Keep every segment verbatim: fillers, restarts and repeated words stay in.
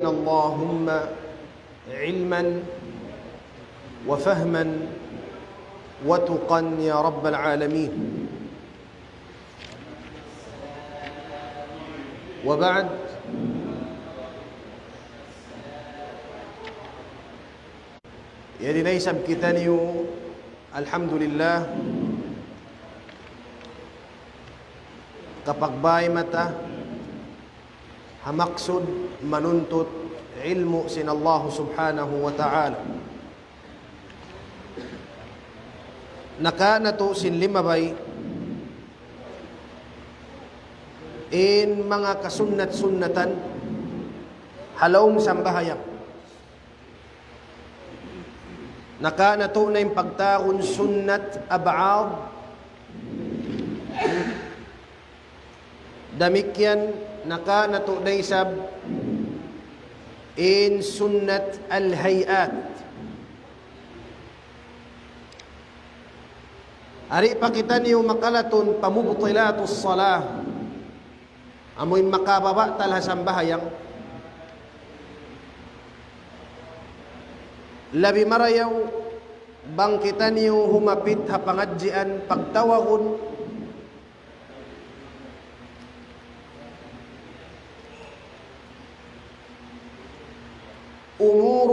اللهم علما وفهما وتقى يا رب العالمين. وبعد، yari na isab kitaniyu, alhamdulillah, kapagbay mata ha maksud manuntut ilmu' sin Allah Subhanahu wa Ta'ala. Nakauna natu' sin limabay in manga kasunnat-sunnatan ha lawm sambahayang. Nakauna natu' na in pagtawagun sunnat ab'ad. Damikkiyan nakauna natu' da isab in sunnat al-hay'at. Yari pa kitaniyu makalatun pa mubtilatus salah. Amu in makababatal ha sambahayang. Labi marayaw bang kitaniyu humapit ha pangadjian pagtawagun أمور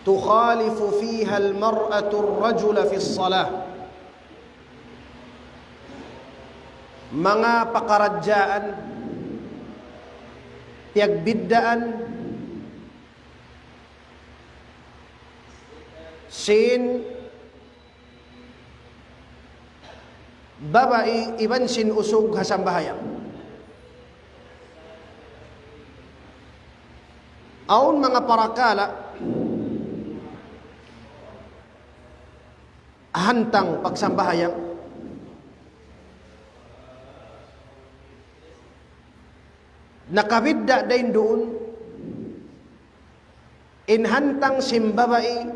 تخالف فيها المرأة الرجل في الصلاة. Manga pakaradjaan, piyagbiddaan, sin babai iban sin usug ha sambahayang. Awn manga parakala' hantang pagsambahayang. Nakabidda' dayn duun in hantang sin babai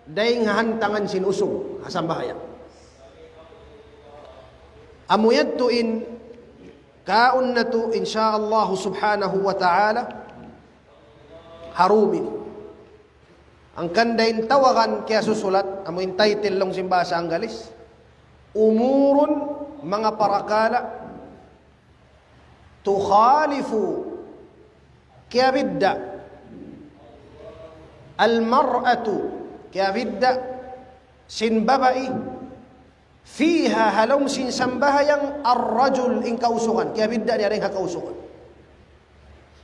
dayn ha hantangan sin usug ha sambahayang. Amu yadtu in kaun natu', insya Allah subhanahu wa ta'ala, ha dum ini. Hangkan da in tawagun kiyasusulat, amu in title laung sin bahasa Anggalis, umurun, manga parakala', tukhalifu, kiyabidda', al-mar'atu, kiyabidda' sin babai, fiha, ha lawm sin sambahayang, ar-rajul, in kausugan, kiyabidda' niya dayn ha kausugan.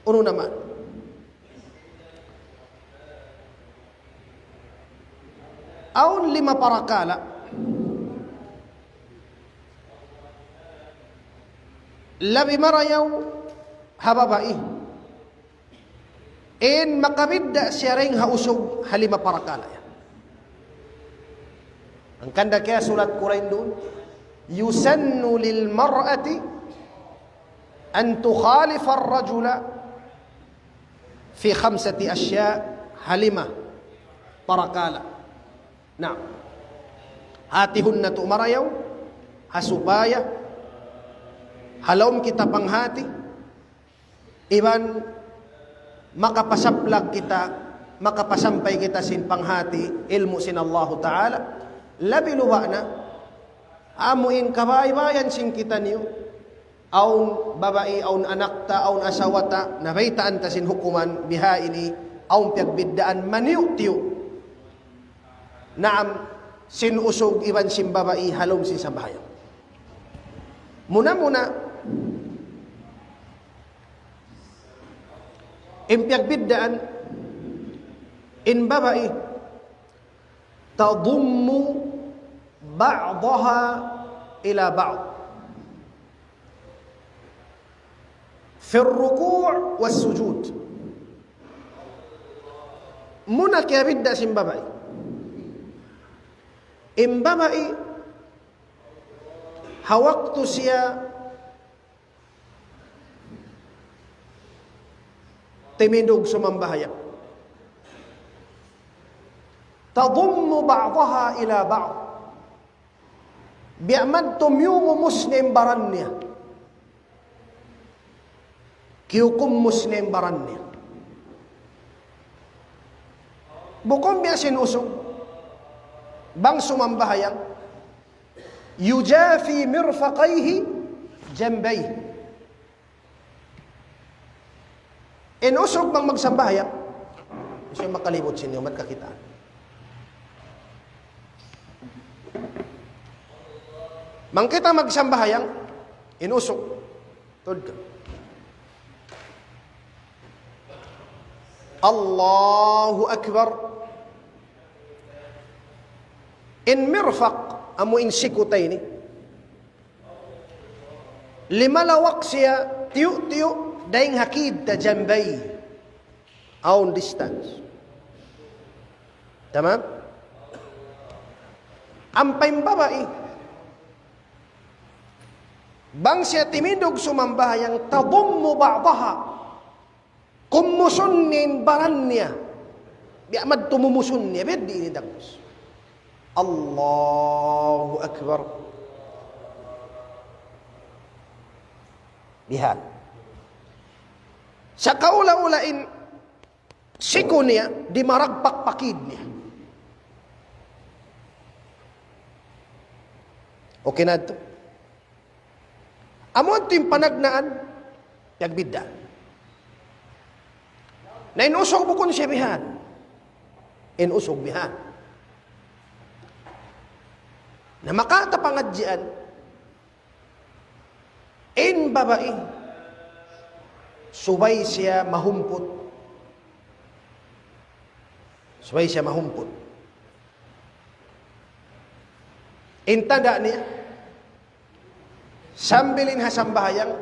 Unu na man. Awn lima parakala'. Labi marayaw ha babai. In makabidda' siya dayn ha usug ha lima parakala' yan. Hangkan da kiyasulat ku dayn duun, يسن للمرأة أن تخالف الرجل في خمسة أشياء, ha lima parakala'. Na, hatihun natu' marayaw, ha supaya ha lawm kita panghati, iban makapasaplag kita, makapasampay kita sin panghati, ilmu' sin Allahu Ta'ala, labi luba' na, amu in kabaybayan sin kitaniyu, awn babai, awn anak ta, awn asawa ta, nabaytaan ta sin hukuman, biha ini, awn piyagbiddaan, maniyu'-tiyu'. Naam, sin usug iban sin babai, ha lawm sin sambahayang. Muna-muna, in piyagbiddaan, in babai, تضم بعضها إلى بعض في الركوع والسجود. Muna kiyabidda' sin babai. In babai, ha waktu siya timindug sumambahayang. تضم بعضها إلى بعض. Biya' madtu miyumus niya in baran niya. Kiyukummus niya in baran niya. Bukun biya' sin usug. Bang sumambahayang, يجافي مرفقيه جنبيه. In usug bang magsambahayang, isab makalibut sin umat kakitaan. Bang kita magsambahayang, in usug, tuud ka. Allahu Akbar. In mirfaq, amu in siku ta ini. Limalawak siya, tiyu'-tiyu', dayn ha kid ta, janbay. Awn distance. Tamam? Ampa in babai, bang siya timindug sumambahayang, تضم بعضها. Kummusun niya in baran niya. Biya' madtu mumusun niya, biya' diin in dagbus. Allahu Akbar. Bihan. Sa' kaula-ula in siku niya, di' maragpak pa kid niya. Okay na yadtu? Amu yadtu in panagnaan, piyagbiddaan. Na in usug bukun siya bihan. In usug bihan. Na makawa' ta pangadjian, in babai, subay siya mahumput. Subay siya mahumput. In tanda' niya, sambil in ha sambahayang,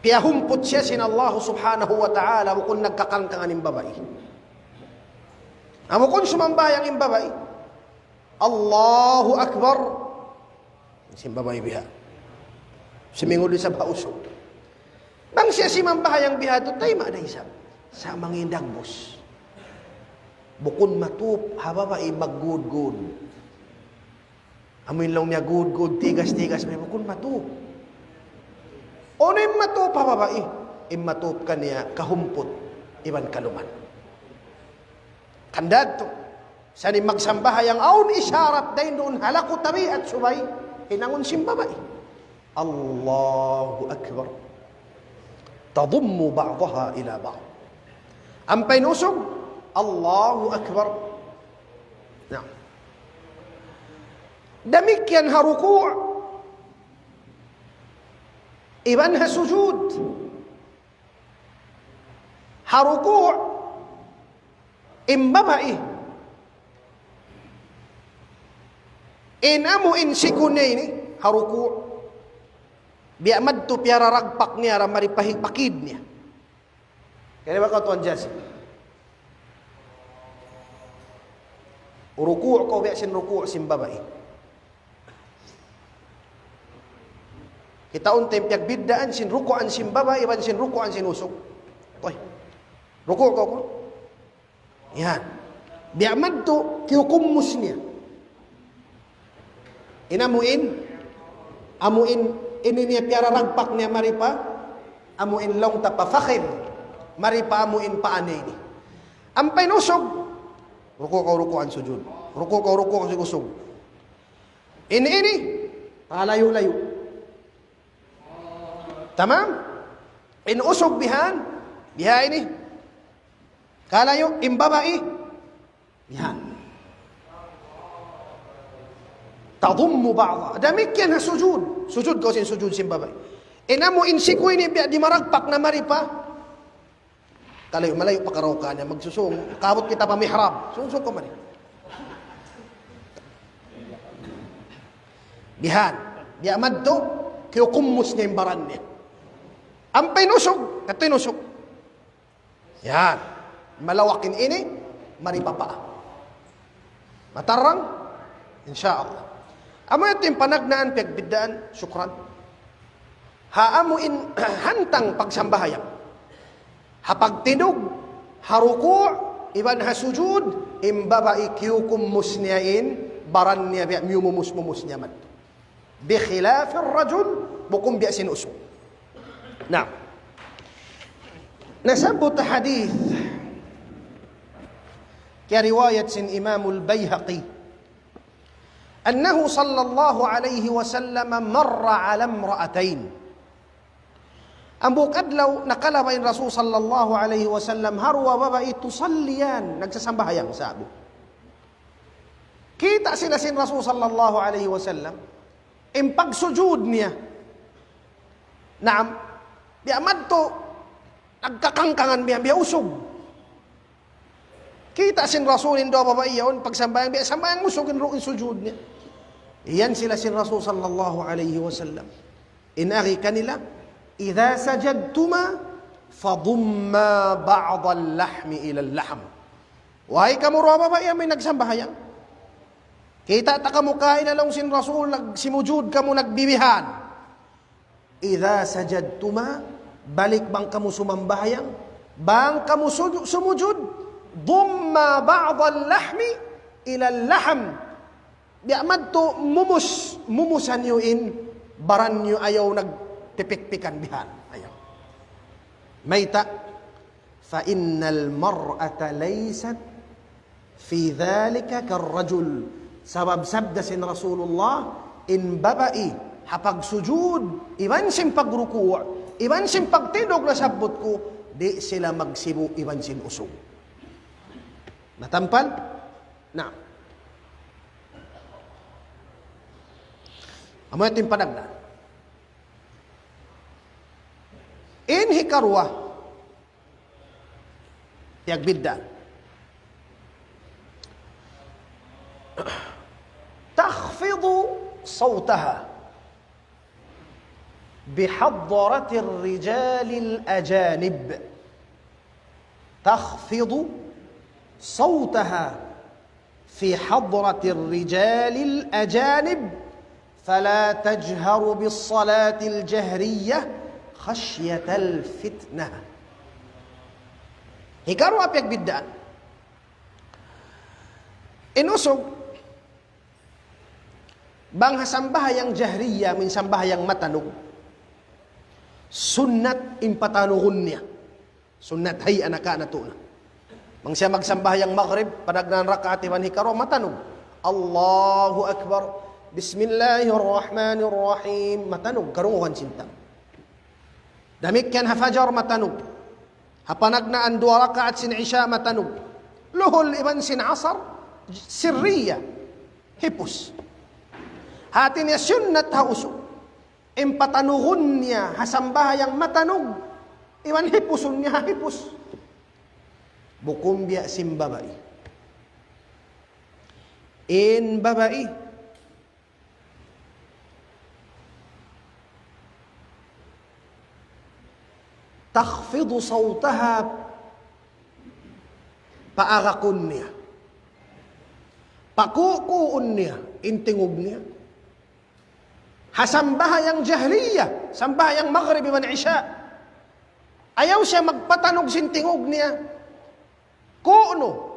piyahumput siya sin Allah Subhanahu wa Ta'ala, bukun nagkakangkangan in babai. Amu bukun sumambahayang in babai, Allahu Akbar. Sin babai biha. Simingud isab ha usug. Bang siya simambahayang biha tu, tayma' da isab. Sa' mangindag bus. Bukun matup, ha babai maggudgud. Amu in laung niya gudgud, tigas-tigas, may bukun matup. Unu in matup ha babai? In matup kaniya kahumput, iban kaluman. Hangkan yadtu. Sa' in magsambahayang awn isharat dayn duun ha laku tabiat subay hinangun sin babai. Allahu Akbar. تضم بعضها إلى بعض. Ampa in usug, Allahu Akbar. Na. Damikkiyan ha ruku'. Iban ha sujud. Ha ruku', in babai, in amu in siku niya ini, ha ruku', biya' madtu piyararagpak niya, ra mari pa hi-, pa kid niya. Kaya ba ka tuwan jasi? Ruku' kaw biya' sin ruku' sin babai. Kitaun ta in piyagbiddaan sin rukuan sin babai iban sin rukuan sin usug. Uy. Ruku' kaw ku. Yan. Biya' madtu, kiyukummus niya. In amu in, amu in, ini niya piyararagpak niya mari pa, amu in laung ta pa fakhidh, mari pa amu in paa niya ini. Ampa in usug, ruku' kaw rukuan sujud. Ruku' kaw rukuan sujud usug. Ini, ini, palayu-layu. Tamam? In usug bihan, biha ini. Kalayu, in babai, bihan. تضم بعضها. Damikkiyan ha sujud. Sujud kaw sin sujud sin babai. In amu in siku ini biya' di' maragpak na mari pa. Kalayu, malayu pa karaw kaniya, magsusung. Kaabut kita pa mihrab. Sung-sung kaw mari. Bihan. Biya' madtu, kiyukummus niya in baran niya. Ampa in usug, kadtu in usug. Yan. Malawak in ini, mari pa paa. Matarang? Insya Allah. Amu yadtu in panagnaan, piyagbiddaan, shukran. Ha amu in hantang pagsambahayang. Ha pagtindug, ha ruku', iban ha sujud, in babai kiyukummus niya in baran niya biya' miyumumus-mumus niya madtu. بخلاف الرجل bukun biya' sin usug. Na, nasabbut hadith, kiyariwayat sin Imamul Bayhaqi, أنه صلى الله عليه وسلم مر على امرأتين. Hambuuk adlaw, nakalabay in Rasul sallallahu alayhi wasallam ha duwa babai, تصليان, nagsasambahayang sa'bu. Kita' sila sin Rasul sallallahu alayhi wasallam, in pagsujud niya. Naam, biya' madtu, nagkakangkangan biya', biya' usug. Kita' sin Rasul in duwa babai yaun, pagsambahayang, biya' sambahayang usug in ru-, in sujud niya. Iyan sila sin Rasul sallallahu alayhi wasallam. In agi kanila, إذا سجدتما فضما بعض اللحم إلى اللحم. Wahai kamu duwa babai amu in nagsambahayang, kita' ta kamu kaina laung sin Rasul, nagsimujud kamu, nagbibihan. إذا سجدتما, balik bang kamu sumambahayang, bang kamu suju-, sumujud, ضما بعض اللحم إلى اللحم. Biya' madtu mumus, mumusan niyu in baran niyu, ayaw nagpipikpikan bihan. Ayaw. Mayta', فإن المرأة ليست في ذلك كالرجل. Sabab sabda sin Rasulullah, in babai ha pagsujud, iban sin pagruku', iban sin pagtindug nasabbut ku, di' sila magsibu' iban sin usug. Natampal? Na. Amu yadtu in panagnaan. In hikaruwa, piyagbidda'. تخفض صوتها بحضرة الرجال الأجانب. تخفض صوتها في حضرة الرجال الأجانب، فلا تجهر بالصلاة الجهرية خشية الفتنة. Hikaruwa piyagbiddaan. In usug, bang ha sambahayang jahriya, amu in sambahayang matanug, sunnat in patanugun niya. Sunnat, hay, anak natu' na. Bang siya magsambahayang magrib, panagnaan rakaat iban hikaruwa, matanug. Allahu Akbar. Bismillahirrahmanirrahim. Matanug, karungugan sin tau. Damikkiyan ha fajar, matanug. Ha panagnaan duwa rakaat sin isya, matanug. Luhul iban sin asar, sirriya. Hipus. Hati niya sunnat ha usug. In patanugun niya ha sambahayang matanug, iban hipusun niya ha hipus. Bukun biya' sin babai. In babai, تخفض صوتها, paagakun niya, pakukuun niya in tingug niya. Ha sambahayang jahriya, sambahayang magrib iban isya, ayaw siya magpatanug sin tingug niya. Ku'nu,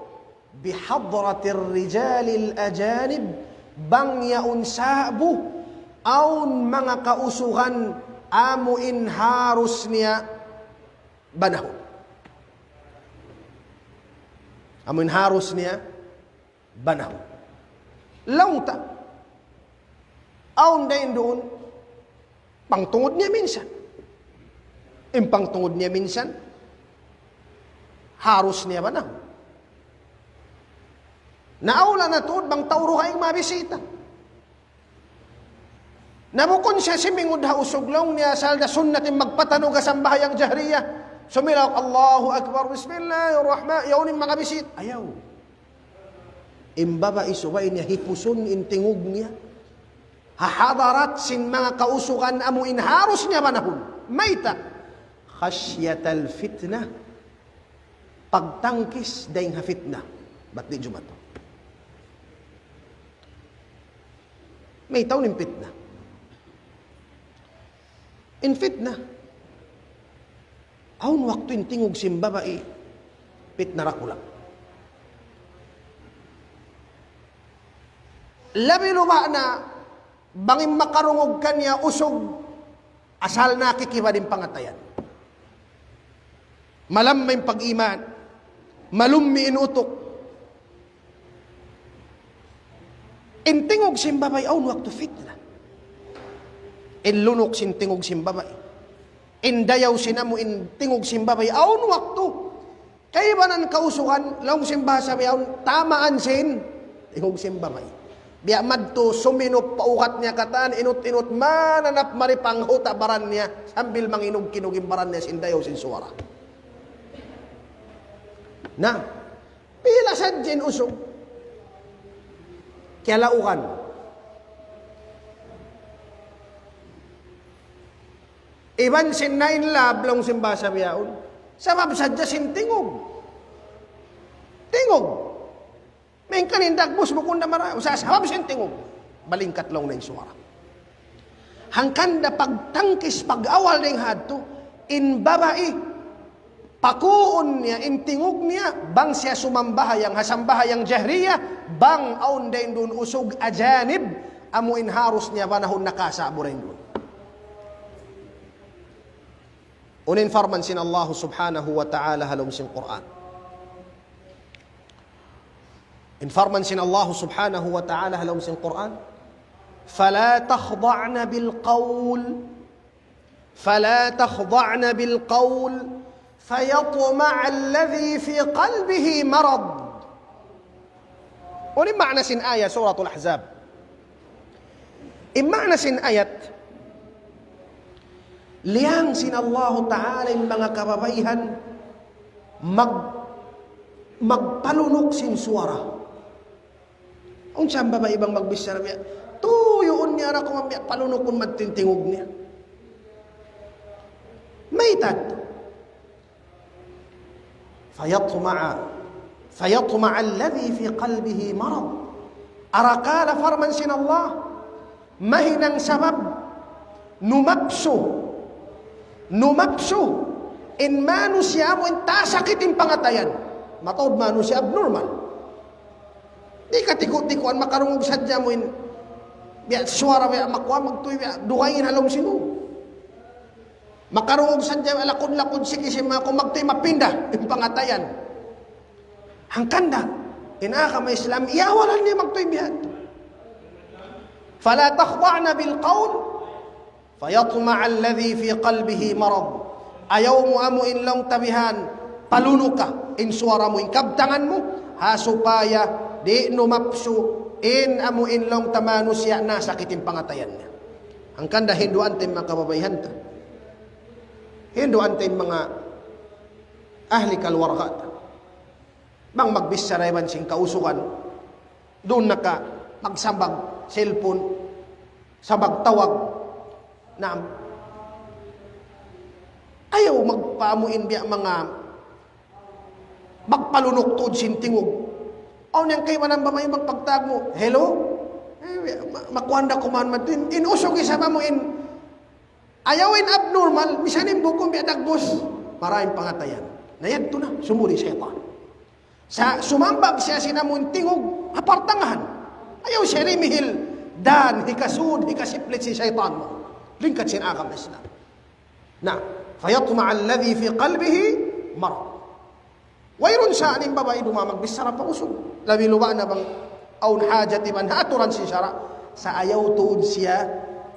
بحضرة الرجال الأجانب, bang yaun sa'bu, awn manga kausugan amu in harus niya banahun. Amu in harus niya banahun. Laung ta, awn dayn duun, pangtungud niya minsan. In pangtungud niya minsan, harus niya banahun. Na awla na tuud bang tau dugaing mabisita. Na bukun siya simingud ha usug, laung niya, asal da sunnat in magpatanug ha sambahayang jahriya. Sumilaw, Allahu Akbar, Bismillahirrahman, yaun in manga bisit. Ayaw. In babai subay niya hipusun in tingug niya ha hadarat sin manga kausugan amu in harus niya banahun. Mayta'? خشية الفتنة. Pagtangkis dayn ha fitna. Bat di' jumatu. Mayta' in fitna? In fitna, awn waktu in tingug sin babai, fitna dakula'. Labi luba' na bang in makarungug kaniya usug Asal nakikiba in pangatayan. Malamma in pag-iman. Malummi' in utuk. In tingug sin babai awn waktu fitna. In lunuk sin tingug sin babai. In dayaw sin amu in tingug sin babai awn waktu. Kaibanan kausugan, laung sin bahasa bihaun, tamaan sin tingug sin babai. Biya' madtu suminup pa ugat niya katan, inut-inut mananap mari panghuta' baran niya, sambil manginug-kinug in baran niya sin dayaw sin suwara. Na, pila sadja in usug. Kiyalaugan. Iban sin na in love, laung sin bahasa bihaun. Sabab sadja sin tingug. Tingug. Main ka in dagbus, bukun da mara. Sa-, sabab sin tingug. Balingkat laung na in suwara. Hangkan da pagtangkis, pag-awal dayn ha yadtu, in babai, pakuun niya, in tingug niya, bang siya sumambahayang, ha sambahayang jahriya, bang awn dayn duun usug ajanib, amu in harus niya banahun nakasa' amu dayn duun. Unu in parman sin Allah subhanahu wa ta'ala ha lawm sin Qur'an. In parman sin Allah subhanahu wa ta'ala ha lawm sin Qur'an, فلا تخضعن بالقول فلا تخضعن بالقول فيطمع الذي في قلبه مرض. Unu in maana sin ayat Suratul Ahzab? In maana sin ayat, liyang sin Allahu Ta'ala in manga kababaihan mag-, magpalunuk sin suwara. Unsa in babai bang magbichara biya', tuyuun niya ra kuman biya' palunukun madtu in tingug niya. Mayta'? فيطمع، فيطمع الذي في قلبه مرض. Arakala' parman sin Allah, mahinang sabab, numapsu, numapsu, in manusiya' amu in tasakit in pangatayan. Mataud manusiya' abnormal. Di' katiku-tikuan, makarungug sadja amu in, biya' suwara, biya' makuha, magtuy, biya' dugaing ha lawm sin ū. Makarungug sadja, lakud-lakud, siki sin manga kuman, magtuy mapinda in pangatayan. Hangkan da, in agama Islam, iyawalan niya magtuy biya' yadtu. فلا تخضعن بالقول فيطمع الذي في قلبه مرض. Ayaw mu amu in laung ta bihan, palunuka in suwara mu, in kabtangan mu, ha supaya di' numapsu in amu in laung ta manusiya' nasakit in pangatayan niya. Hangkan da hinduan ta in manga kababaihan ta. Hinduan ta in manga ahli kaluwarga ta. Bang magbichara iban sin kausugan, duun na ka magsambag cellphone, sambag tawag. Naam. Ayaw magpaamu in biya' manga magpalunuk tuud sin tingug. Awn yan kaibanan babai magpagtawag mu, "Hello?" Eh, ma-, makuan da kuman madtu. In, in usug isab amu in, ayaw in abnormal, misan in bukun biya' dagbus, marayaw in pangatayan. Na yadtu na, sumud in saytan. Sa' sumambag siya sin amu in tingug, ha partangahan. Ayaw siya dimihil, dan, hikasud, hikasiplit sin saytan mu. Lingkat sin agama Islam. Na, فيطمع الذي في قلبه مرض. Wayruun sa' in babai dumā magbichara pa usug. Labi-labi na bang awn hajat iban ha aturan sin sara'. Sa' ayaw tuud siya,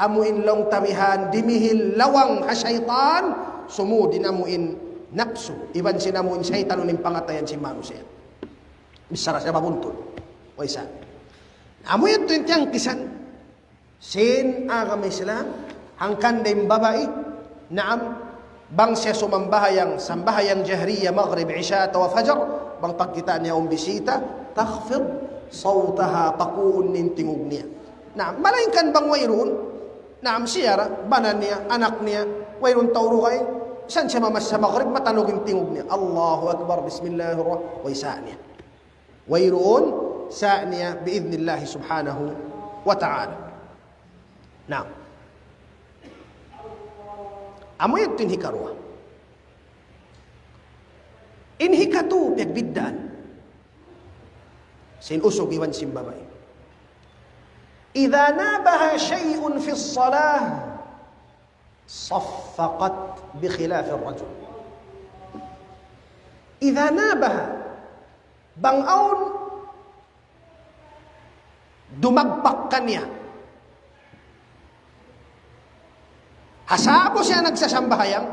amu in laung ta bihan, dimihil lawang ha saytan, sumud in amu in napsu, iban sin amu in saytan in pangatayan sin manusiya'. Bichara siya mabuntul. Way sa'. Amu yadtu in tiyangkisan sin agama Islam, hangkan da in babai, naam, bang siya sumambahayang, sambahayang jahriya, maghrib, isya, atawa fajar, bang pagkita' niya awn bisita, تخفض صوتها, pakuun niya in tingug niya. Naam, malaingkan bang wayruun, naam, siya ra, bana niya, anak niya, wayruun tau dugaing, misan siya mamassa maghrib, matalug in tingug niya. Allahu Akbar, Bismillahirrahmanirrahim, way sa' niya. Wayruun sa' niya bi'idhnillahi subhanahu wa ta'ala. Naam. Amu yadtu in hikaruwa. In hikatū, piyagbiddaan sin usug iban sin babai. إذا نابها شيء في الصلاة صفقت بخلاف الرجل. إذا نابها, bang awn dumagpak kaniya. Ha sa'bu siya nagsasambahayang.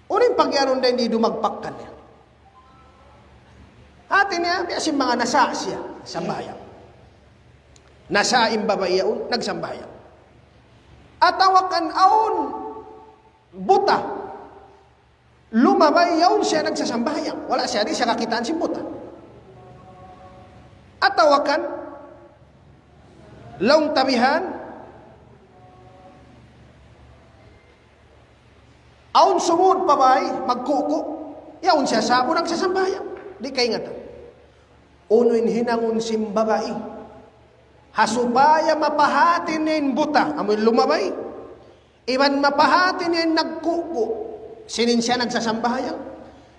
Unu in pag'iyanun dayn di dumagpak kaniya? Hati niya, biya' sin manga nasa' siya, sambahayang. Nasa' in babai yaun, nagsambahayang. Atawa kan awn buta, lumabay yaun siya nagsasambahayang. Wala' siya di' siya kakitaan sin buta. Atawa kan, laung ta bihan, awn sumud pa bay, magkuku', yaun siya sa'bu nagsasambahayang. Di' kaingatan. Unu in hinangun sin babai? Ha supaya mapahati niya in buta, amu in lumabay. Iban mapahati niya in nagkuku', sin in siya nagsasambahayang.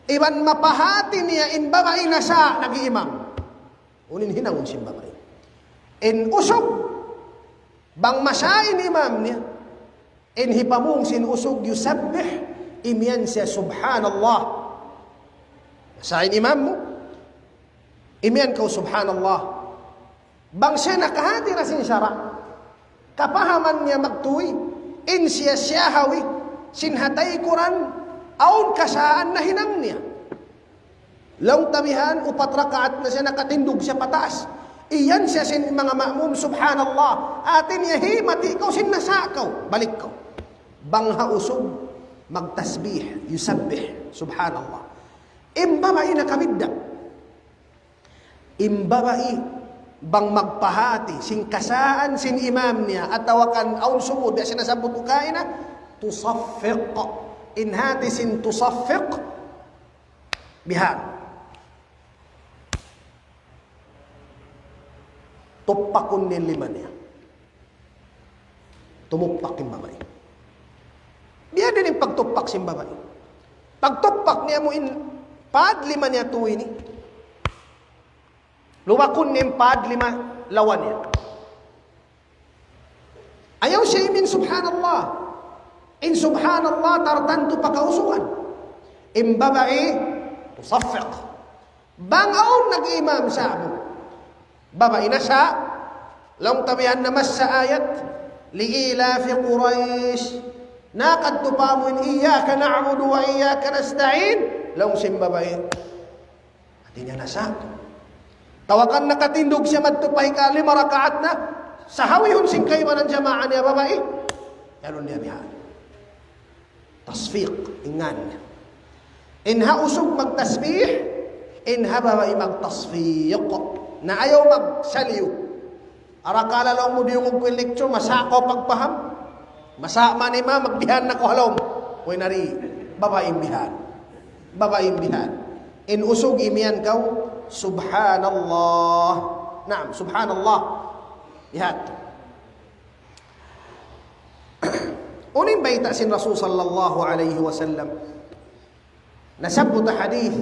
Iban mapahati niya in babai nasa' nag-iimam. Unu in hinangun sin babai? In usug, bang masa' in imam niya, in hipamung sin usug yusabbih, imiyan siya subhanallah. Masa' in imam mu, imiyan kaw subhanallah. Bang siya nakahati na sin sara', kapahaman niya magtuy, in siya siyahawi, sin ha taykuran, awn kasaan nahinang niya. Laung ta bihan, upat rakaat na siya, nakatindug siya pataas. Iyan siya sin manga ma'mum, subhanallah. Hati niya, hi, mati' kaw, sin nasa' kaw, balik kaw. Bang ha usug, magtasbih, yusabbih, subhanallah. In babai nakabidda'. In babai, bang magpahati, sin kasaan, sin imam niya, atawa kan awn sumud, biya' sin nasabbut ku kaina, tusaffiq. In hati sin tusaffiq, bihan. Tuppakun niya in lima niya. Tumuppak in babai. Biya' diin in pagtuppak sin babai? Pagtuppak niya mu in pad lima niya tuwi ini. Luwakun niya in pad lima lawa niya. Ayaw siya imin subhanallah. In subhanallah tartantu pakausugan. In babai, tusaffiq. Bang awn nag-imam sa'bu. Babai nasa', laung ta bihan na masa ayat, لإيلاف قريش. Na kadtu pa amu in إياك نعبد وإياك نستعين. Laung sin babai. Hati niya nasa'. Tawakan nakatindug siya madtu pa hika lima rakaat na. Sahawihun sin kaibanan jamaa niya babai. Yaun niya bihan. Tasfiq, ingan. In ha usug magtasbih, in ha babai magtasfiq. Na ayaw magsaliyu. Arakala' laung mu diyungug ku in lecture, masa' kaw pagpaham. Masa' man ima, magbihan na kaw ha lawm. Way nari, babai in bihan. Babai in bihan. In usug imiyan kaw, subhanallah. Naam, subhanallah. Lihat. Unu in bayta' sin Rasul sallallahu alayhi wasallam? Nasabbut ha hadith.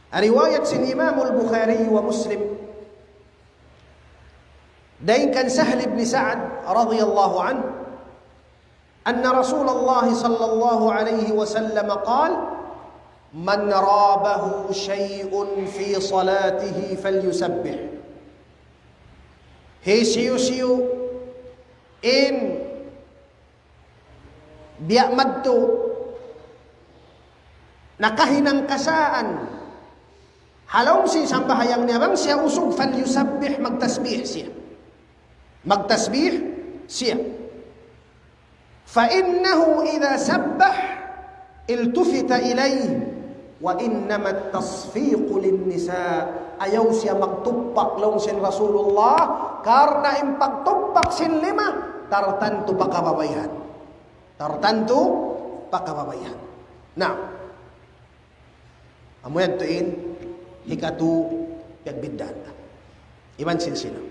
Riwayat sin Imam al-Bukhari wa Muslim. Dayn kan Sahl ibn Sa'ad radiyallahu anhu. أن رسول الله صلى الله عليه وسلم قال: من رابه شيء في صلاته فليسبح. Hisiyu-siyu in biya' madtu nakahinang kasaan ha lawm sin sambahayang niya bang siya usug, فليسبح, magtasbih siya. Magtasbih siya. فإنه إذا سبح التفت إليه وإنما التصفيق للنساء. Ayaw siya magtuppak laung sin Rasulullah, karna' in pagtuppak sin lima, tartantu pa kababaihan. Tartantu pa kababaihan. Na, amu yadtu in hikatu piyagbiddaan ta iban sin sila.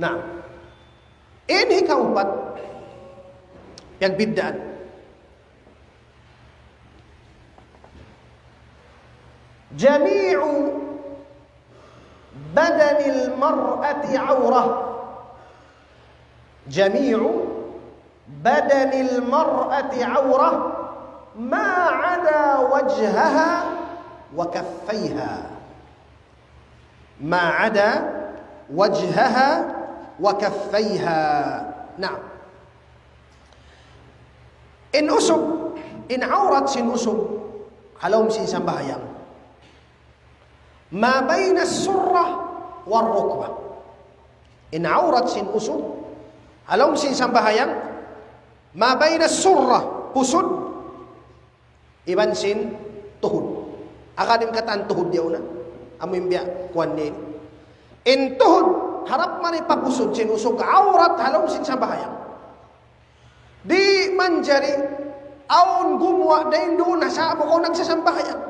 Na, in hikaupat piyagbiddaan. جميع بدن المرأة عورة. جميع بدن المرأة عورة ما عدا وجهها وكفيها. ما عدا وجهها وكفيها. Naam. In usug, in awrat sin usug, ha lawm sin sambahayang. ما بين السرة والركبة. In awrat sin usug, ha lawm sin sambahayang, ما بين السرة, pusud, iban sin tuhud. Hangkan in katan tuhud yaun na. Amu in biya' kuwan niya. In tuhud, harap mari pa pusud sin usug, awrat ha lawm sin sambahayang. Di' manjari awn gumuwa' dayn duun ha sa'bu kaw nagsasambahayang.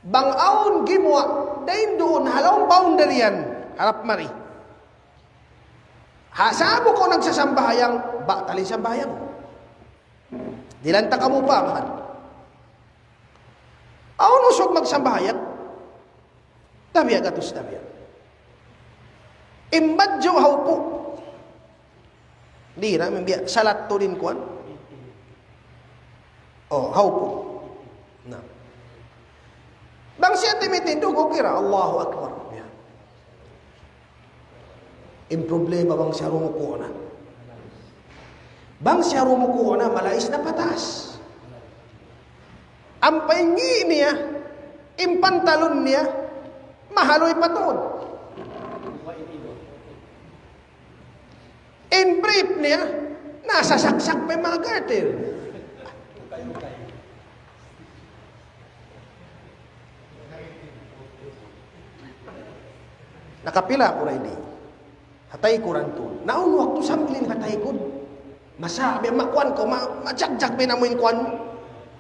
Bang awn gimuwa' dayn duun ha lawm boundary yan, harap mari. Ha sa'bu kaw nagsasambahayang, batal in sambahayang. Di' lang ta kamu pahaman. Awn usug magsambahayang. Tabiya' gatus tabiya'. In badju' ha upu'. Di' na, biya' salat tuud in kuwan. Oh, ha upu'. Na. Bang siya timitindug, okay ra, Allahu Akbar. Yan. In problema bang siya rumuku' na. Bang siya rumuku' na, malais na pataas. Ampa in ngi' niya, in pantalon niya, mahaluy pa tuud. In brief niya, nasasaksak pa in manga garter. Nakapila aku ra ini. Ha taykud tuud. Na awn waktu sampling ha taykud. Masa, biya' makuan kaw, ma-, majagjag biya' na amu in kuan.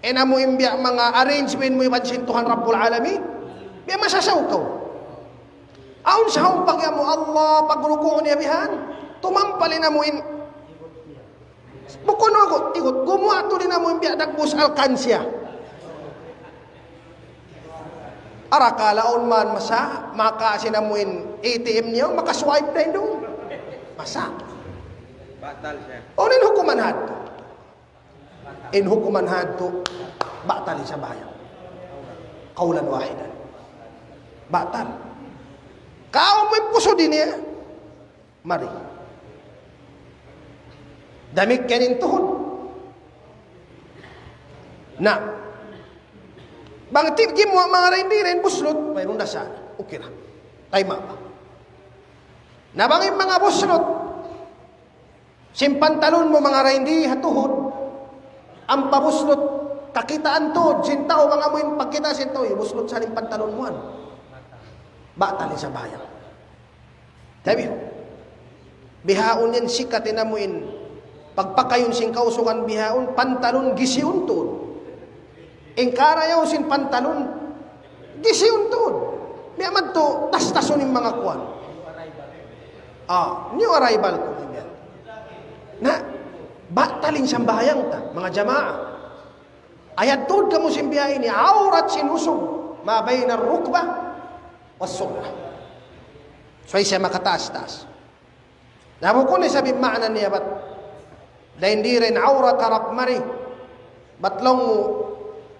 In amu in biya' manga arrangement mu iban sin Tuhan Rabbul Alamin. Biya' masasaw kaw. Awn sa awn pag-iyan mu Allah, pagruku' niya bihan. Tumampal in amu in. Bukun aku, ikut, gumuwa' tuud in amu in biya' dagbus alkansya. Arakala' awn man masa, maka sin amu in A T M niya, maka-swipe na in duun. Masa. Batal siya. Unu in hukuman hadtu? In hukuman hadtu, batal in sambahayang. Qawlan wahidan. Batal. Kaw mu in pusud niya. Mari. Damikkiyan in tuhud. Na. Bang ti' gimuwa' manga dayn di, dayn buslut, mayroon na sa. Okay na. Tayma' pa. Na bang in manga buslut, sin pantalon mu manga dayn di ha tuhud, ampa buslut, kakitaan tuud sin tau, bang amu in pagkita' sin tau, buslut sa in pantalon mu yan. Batal in sambahayang. Tabi. Bihaun yan sikat in amu in pagpakayun sin kausugan bihaun, pantalon gisiun tuud. In karayaw sin pantalon, gisiun tuud. Biya' madtu, tastasun in manga kuwan. Ah, new arrival ku, biya'. Na, batal in sambahayang ta, manga jamaa. Ayat tuud kamu sin biya' ini, awrat sin usug, ما بين الركبة والسرة. So, siya makataas-taas. Na bukun isab in maana niya bat dayn di in awrat harap mari. Bat laung mu,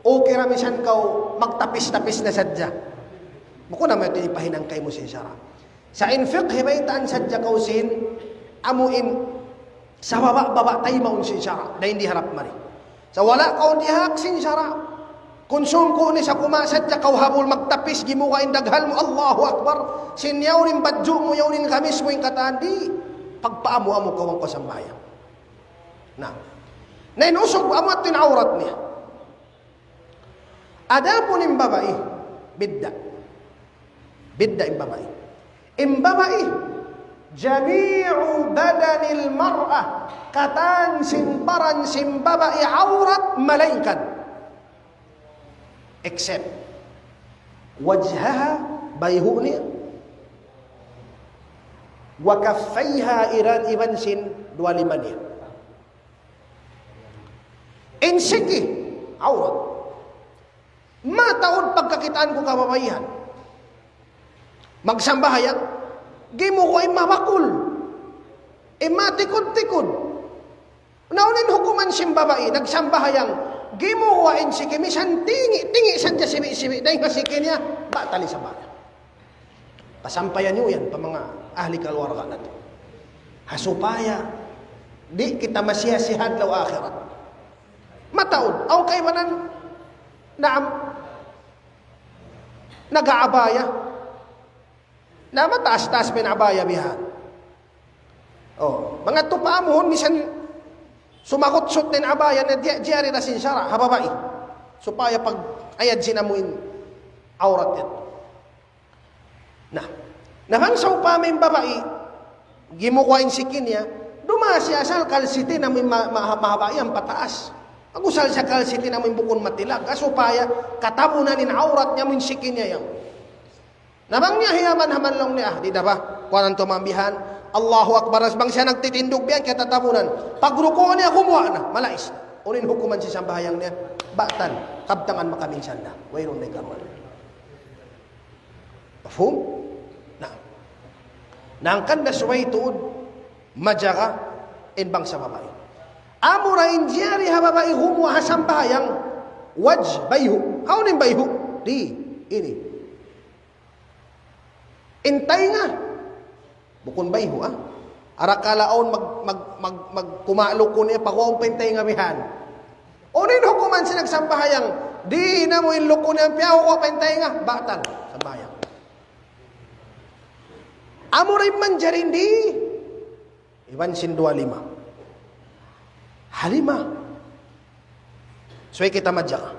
okay ra misan kaw magtapis-tapis na sadja. Bukun na amu yadtu in hipahinang kaymu sin sara'. Sa' in fiqh hibaytaan sadja kaw sin amu in sababa'-baba' taymaun sin sara', dayn di harap mari. Sa' wala' kaw dihak sin sara'. Kunsum ku ini sa' kuma sadja kaw habul magtapis, gimuka' in daghal mu, Allahu Akbar. Sin yaun in badju' mu, yaun in kamis mu, in katan di'. Pagpaamu-amu kaw bang kaw sambahayang. Na. Na in usug, amu yadtu in awrat niya. Adapun in babai, bidda'. Bidda' in babai. In babai, جميع بدن المرأة, katan sin baran sin babai awrat malaingkan. Except وجهها, bayhu' niya. وكفيها, iban, iban sin duwa lima niya. In siki, awrat. Mataud pagkakitaan ku kababaihan. Magsambahayang, gimuwa' in mabakul. In matikud-tikud. Na unu in hukuman sin babai, nagsambahayang, gimuwa' in siki, misan tingi', tingi' sadja sibi'-sibi', dayn ha siki niya, batal in sambahayang. Pasampayan niyu yan pa manga ahli kaluwarga natu'. Ha supaya, di' kita masiya-siya ha adlaw akhirat. Mataud, awn kaibanan, naam, nag-aabaya. Na mataas-taas pa in abaya bihan. O, manga tupa amuhun misan sumakutsut na in abaya na di-, diyari na sin sara', ha babai. Supaya pag-ayad sin amu in awrat yan. Na, na bang sawpama in babai, gimuwa' in siki niya, dumaas siya asal kalsitin amu in ma-, ma-, mahaba' yan pataas. Mag-usal siya kalsitin amu in bukun matilag. Ah, supaya katabunan in awrat niya amu in siki niya yan. Na bang niya hiyaman ha manlung niya, ah, di' da ba? Kuwan tuud bihan. Allahu Akbar, bang siya nagtitindug bihan, kiyatatabunan. Pagruku' niya, gumuwa' na, malais. Unu in hukuman sin sambahayang niya? Batal, kabtangan makaminsan na. Wayruun na ikaruwa. Mafhum? Na. Na hangkan da subay tuud, majaga in bangsa babai. Amura in jari ha babai gumuwa' ha sambahayang, wajh, bayhu'. Hawnu in bayhu'? Di, ini. In taynga, bukun bayhu', ha? Arakala' awn mag-, mag-, mag-, magkumaluku niya, paguwaun pa in taynga bihan. Unu in hukuman sin nagsambahayang, di' na mu in luku niya, piyaguwa' pa in taynga, batal sambahayang. Amura in manjari di, iban sin duwa lima. Ha lima. Subay kita majaga.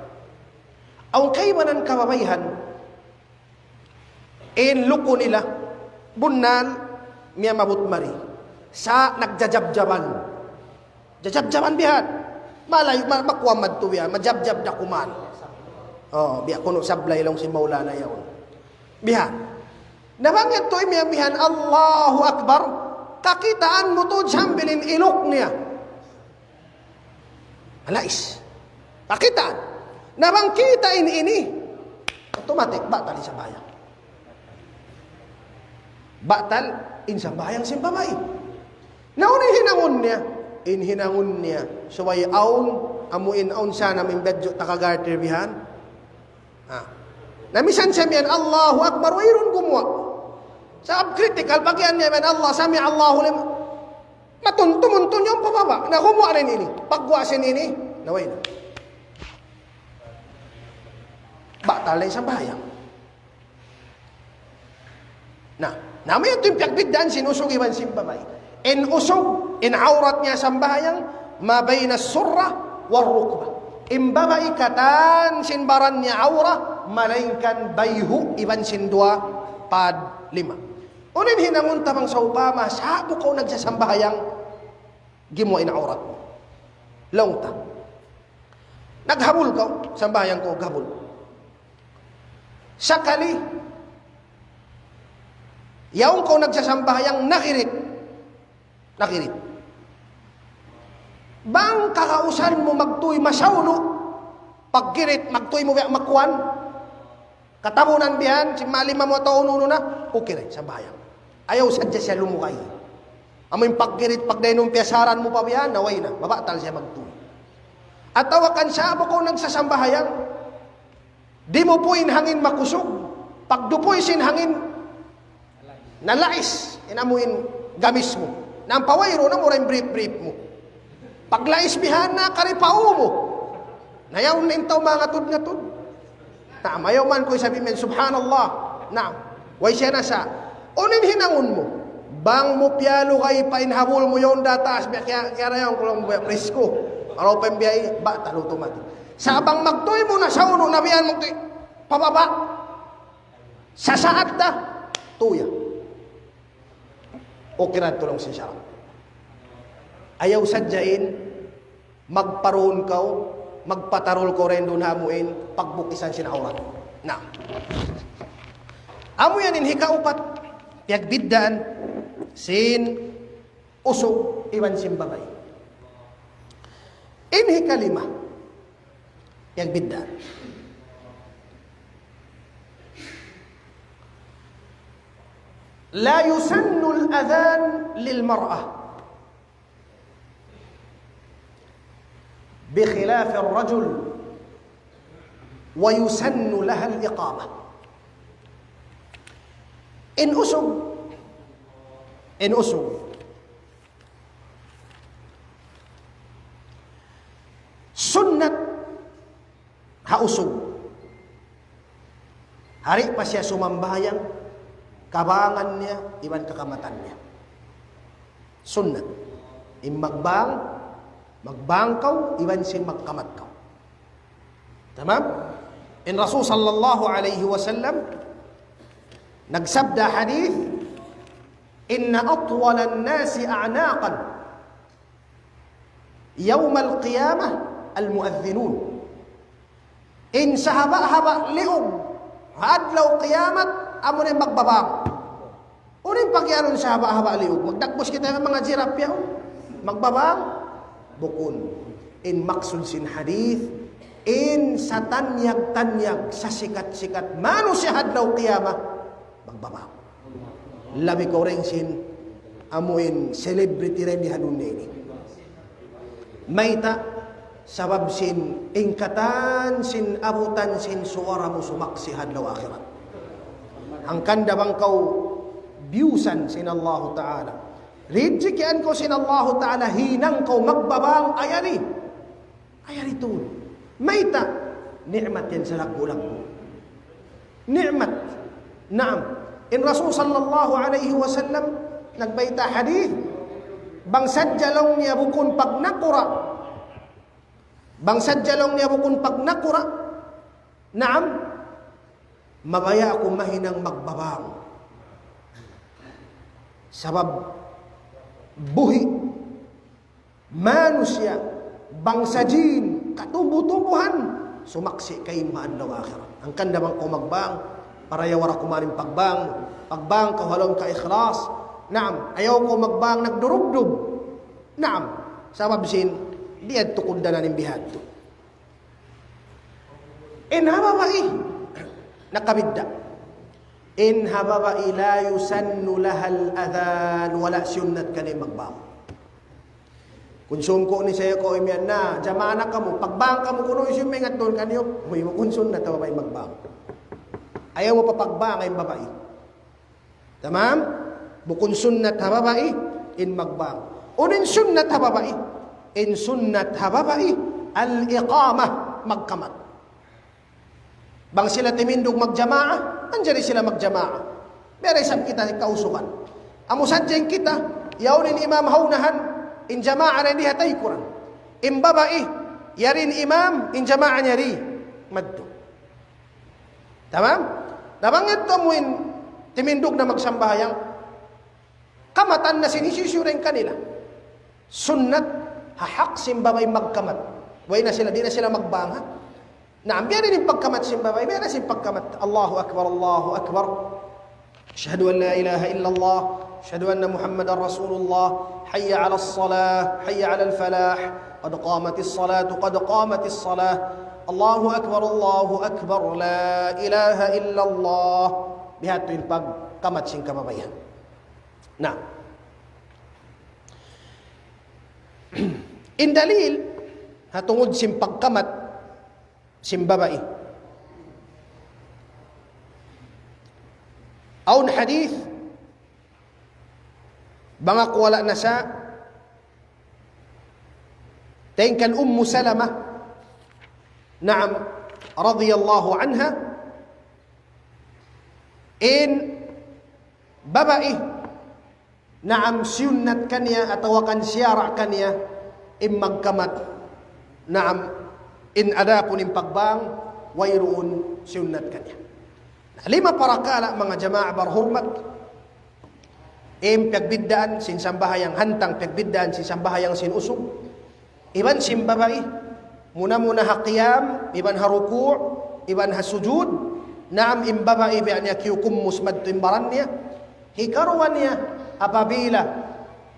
Awn kaibanan kababaihan, in luku nila, bunnal, miyamabut mari. Sa' nagjajabjaban. Jajabjaban bihan. Malay, ma-, makuwan madtu bihan, majabjab da kuman. O, biya' kunu' sablay laung sin Maulana yaun. Bihan. Na bang yadtu imiyan bihan, Allahu Akbar. Kakitaan mu tuud sambil in iluk niya. Malais. Kakitaan. Na bang kita' in ini, automatic, batal in sambahayang. Batal in sambahayang sin babai. Na unu in hinangun niya? In hinangun niya, subay awn, amu in awn sana mimbedju taga-garter bihan. Ha. Na misan siya miyan, Allahu Akbar, wayruun gumuwa'. Sabab critical, pagiyan niya miyan, Allah, sami Allahu liman. Matun-, tumuntun yan pababa'. Na gumuwa' na in ini. Pagguwa' sin ini, na way na. Batal na in sambahayang. Na, na amu yadtu in piyagbiddaan sin usug iban sin babai. In usug, in awrat niya sambahayang, ma bayna surra wa rukba. In babai katan sin baran niya awra, malaingkan bayhu' iban sin duwa pad lima. Unu in hinangun ta bang sawpama, sa'bu kaw nagsasambahayang, gimuwa' in awrat mu. Laung ta. Naghabul kaw, sambahayang kaw, ghabul. Sakali, yaun kaw nagsasambahayang, nagirit. Nagirit. Bang kakausan mu magtuy masaunu, paggirit, magtuy mu biya' makuwan, katabunan bihan, sin malima mu atawa unu-unu na, okay na, sambahayang. Ayaw sadja siya lumugay. Amu in paggirit, pagdaynun piyasaran mu pa bihan, na way na, mabatal siya magtuy. Atawa kan sa'bu kaw nagsasambahayang, dimupuy in hangin makusug, pagdupuy sin hangin, nalais, in amu in gamis mu. Na ampa wayruun, amura in brief-brief mu. Paglais bihan na kari pa ū mu. Na yaun na in tau mangatud-ngatud. Na, mayaw man ku isab imiyan, subhanallah. Na, way siya na sa. Unu in hinangun mu? Bang mu piyalugay pa in habul mu yaun da taas, biya' kiya-, kiyarayawan ku laung biya' presko. Araw pa in biya' batal automatic. Sa' bang magtuy mu na saunu na bihan magtuy pababa'. Sasaat da, tuya. Okay na tuud laung sin sara'. Ayaw sadja in magparuun kaw, magpatarul kaw dayn duun ha amu in pagbukisan sin awrat. Na. Amu yan in hikaupat, piyagbiddaan sin usug iban sin babai. In hikalima, piyagbiddaan. لا يسن الأذان للمرأة بخلاف الرجل ويسن لها الإقامة. In usug, in usug. Sunnat ha usug. Di' pa siya sumambahayang, kabangan niya, iban kakamatan niya. Sunnat. In magbang, magbang kaw, iban sin magkamat kaw. Tamam? In Rasul sallallahu alayhi wasallam, nagsabda hadith, إن أطول الناس أعناقا يوم القيامة المؤذنون. In sahaba-haba liug, ha adlaw kiyamat, amu na in magbabang. Unu in pagiyanun sahaba-haba liug? Magdagbus kita manga giraffe yaun. Magbabang? Bukun. In maksud sin hadith, in satanyag-tanyag, sasikat-sikat, manusiya' ha adlaw kiyamat, magbabang. Labi kaw dayn sin amuin celebrity dayn di ha dunya ini. Mayta'? Sabab sin in katan sin abutan sin suwara mu sumaksi' ha adlaw akhirat. Hangkan da bang kaw biyusan sin Allahu Ta'ala. Rijikian kaw sin Allahu Ta'ala, hinang kaw magbabang, ayari. Ayari tuud. Mayta'? Ni'mat yan salaggu'-laggu'. Ni'mat. Naam. In Rasul sallallahu alayhi wasallam nagbayta' hadith, bang sadja laung niya bukun pagnakura'. Bang sadja laung niya bukun pagnakura'. Naam. Mabaya' aku mahinang magbabang. Sabab buhi' manusiya', bangsa jin, katumbu-tumbuhan, sumaksi' kaymu ha adlaw akhirat. Hangkan da bang kaw magbang, para yawa ra kumarin pagbang, pagbang kaw ha lawm kaikhlas. Naam, ayaw kaw magbang nagdurubdub. Naam, sabab sin, di' yadtu kugdanan in bihadtu. In ha babai, nakabidda'. In ha babai, لا يسن لها الأذان, wala' sunnat kaniya magbang. Kunsum ku ni saya ko imiyan na, jamaa na kamu, pagbang kamu kunu' isu maingat tuun kaniyu, mu imu kun sunnat ha babai magbang. Ayaw mu papagbang in babai. Tamam? Bukun sunnat ha babai in magbang. Unu in sunnat ha babai? In sunnat ha babai, al-iqamah, magkamat. Bang sila timindug magjamaa, manjari sila magjamaa. Biya' da isab kita kausugan. Amu sadja in kita, yaun in imam ha unahan, in jamaa na di ha taykuran. In babai, yari in imam, in jamaa niya di madtu. Tamam? Na bang yadtu amu in timindug na magsambahayang, kamatan na sin hisiyu-siyu dayn kanila. Sunnat, ha hak sin babai magkamat. Way na sila, di' na sila magbang, ha? Naam, biya' diin in pagkamat sin babai, biya' diin sin pagkamat. الله أكبر، الله أكبر. أشهد أن لا إله إلا الله. أشهد أن محمدا رسول الله. حي على الصلاة، حي على الفلاح. قد قامت الصلاة، قد قامت الصلاة. الله أكبر، الله أكبر. لا إله إلا الله. Bihadtu in pagkamat sin kababaihan. Na. In dalil, ha tungud sin pagkamat sin babai. Awn hadith, bang aku wala' nasa', dayn kan Ummu Salamah, naam, radiyallahu anha, in babai, naam, siyunnat kaniya atawa kan siyara' kaniya in magkamat. Naam, in adapun in pagbang, wayruun siyunnat kaniya. Na, lima parakala', manga jamaa barhurmat, in piyagbiddaan sin sambahayang hantang, piyagbiddaan sin sambahayang sin usug iban sin babai, muna-muna ha qiyam, iban ha ruku', iban ha sujud. Naam, in babai biya' niya kiyukummus madtu in baran niya. Hikaruwa niya, apabila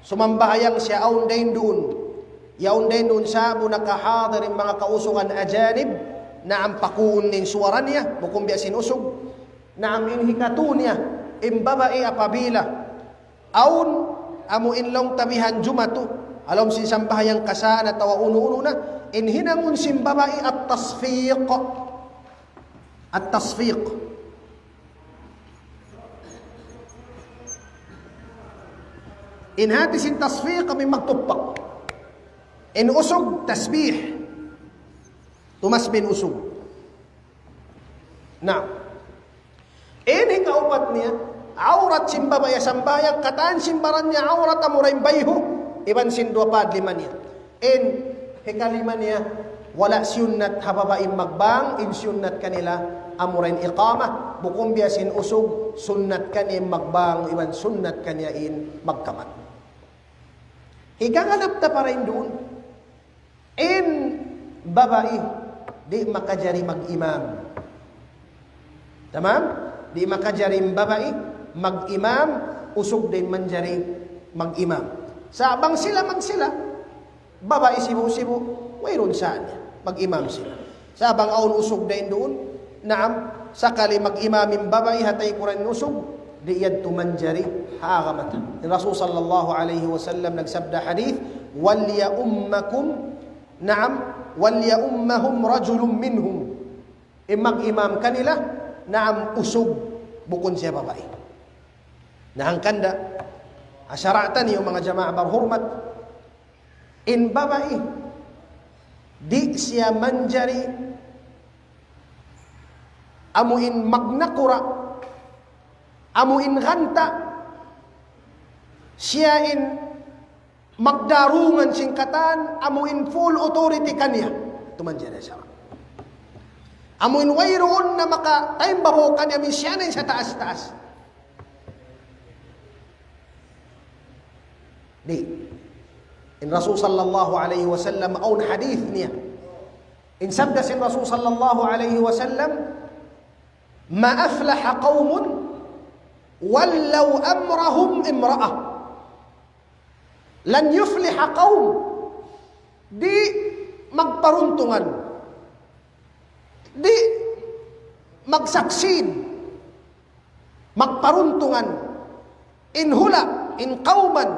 sumambahayang siya awn dayn duun, yaun dayn duun sa'bu nakahadir in manga kausugan ajanib, naam, pakuun in suwara niya, bukun biya' sin usug. Naam, in hikatu niya, In babai apabila awn amu in laung ta bihan jumatu ha lawm sin sambahayang kasaan atawa unu-unu na, in hinangun sin babai at-tasfiq. At-tasfiq. In hati sin tasfiq amu in magtuppak. In usug, tasbih. Tumasbih in usug. Na, in hikaupat niya, awrat sin babai ha sambahayang, katan sin baran niya awrat amura in bayhu', iban sin duwa pa lima niya. In hikalima niya, wala' siyunnat ha babai in magbang, in siyunnat kanila amura in iqamah, bukun biya' sin usug, sunnat kaniya in magbang, iban sunnat kaniya in magkamat. Hikaganap ta pa dayn duun. In babai, di' makajari mag-imam. Tamam? Di' makajari in babai mag-imam, usug da in manjari mag-imam. Sa' bang sila magsila, babai sibu'-sibu', wayruun sa' niya, mag-imam sila. Sa' bang awn usug da in duun, naam, sakali mag-imam in babai ha taykuran usug, di' yadtu manjari ha agama ta. In Rasul sallallahu alayhi wasallam nagsabda hadith, "وليؤمكم، نعم، وليؤمهم رجل منهم." In mag-imam kanila, naam, usug, bukun siya babai. Na hangkan da, ha sara' taniyu manga jamaa barhurmat, in babai, di' siya manjari amu in magnakura', amu in ganta', siya in magdarungan sin katan, amu in full authority kaniya. Tuud manjari ha sara'. Amu in wayruun na makataimbabaw kaniya, amu in siya na in sataas-taas. Di'. In Rasul sallallahu alayhi wasallam, awn hadith niya. In sabda sin Rasul sallallahu alayhi wasallam, "ما أفلح قوم ولوا أمرهم امرأة." لن يفلح قوم. Di' magparuntungan. Di' mag-succeed. Magparuntungan. In hula', in kawman,